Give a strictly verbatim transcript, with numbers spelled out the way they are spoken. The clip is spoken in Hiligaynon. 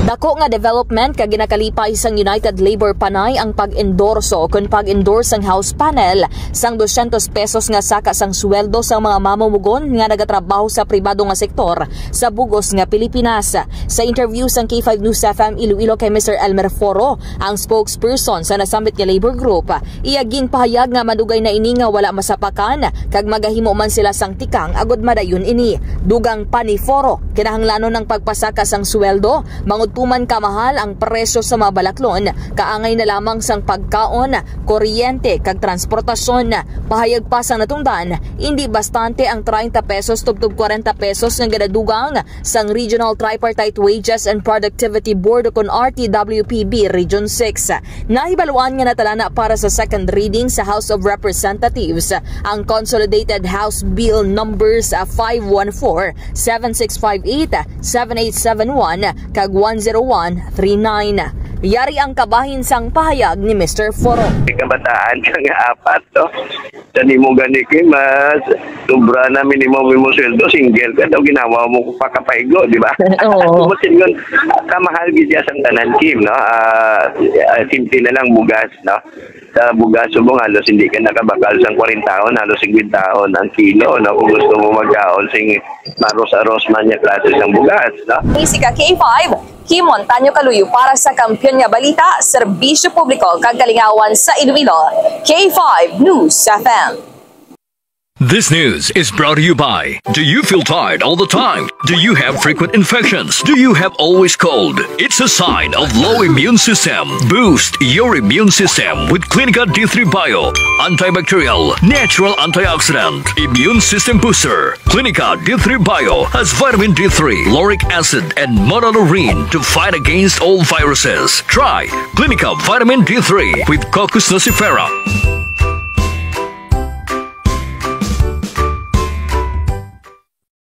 Dako nga development kag ginakalipay sang United Labor Panay ang pag-endorso kon pag-endorse sang House Panel sang dosyentos pesos nga saka sang sweldo sang mga mamumugon nga nagatrabaho sa pribado nga sektor sa bug-os nga Pilipinas. Sa interview sang K five News F M Iloilo kay Mister Elmer Foro, ang spokesperson sa nasambit nga labor group, iya ginpahayag nga madugay na ini nga wala masapakan kag magahimo man sila sang tikang agud madayon ini. Dugang pa ni Foro, kinahanglanon ang pagpasaka sang sweldo, mangudto man kamahal ang presyo sa mga balaklon, kaangay na lamang sang pagkaon, kuryente, kag transportasyon. Pahayag pa sang natungdan, indi bastante ang treinta pesos tubtob kwarenta pesos nga ginadugang sang Regional Tripartite Wages and Productivity Board o kon R T W P B Region six. Nahibaluan nga natalana para sa second reading sa House of Representatives ang Consolidated House Bill Numbers five one four, seven six five eight, seven eight seven one, kag one zero one three nine. Yari ang kabahin sang pahayag ni Mister Foro. May kabataan ka nga apat, no? Sa nimo gani, kay mas sobra na minimum imo sweldo, single ka daw, ginawa mo ko pakapaigo, di ba? Oo. Tubot yun, kamahal gid siya sang tanan, Kim, no? Ah, ah, simple na lang, bugas, no? Sa bugas, subong halos hindi ka nakabakal sang kwarenta taon, halos singkwenta taon ang kilo, no? Kung gusto mo magkaon sing maros-aros man nga klase sang bugas, no? Ini si ka K five, Kimon Tanyo Kaluyo para sa Kampiyon nga Balita, Serbisyo Publiko kag Kalingawan sa Iloilo, K five News F M. This news is brought to you by. Do you feel tired all the time? Do you have frequent infections? Do you have always cold? It's a sign of low immune system. Boost your immune system with Clinica D three Bio. Antibacterial, natural antioxidant, immune system booster. Clinica D three Bio has vitamin D three, lauric acid, and monolaurin to fight against all viruses. Try Clinica Vitamin D three with Cocos nucifera.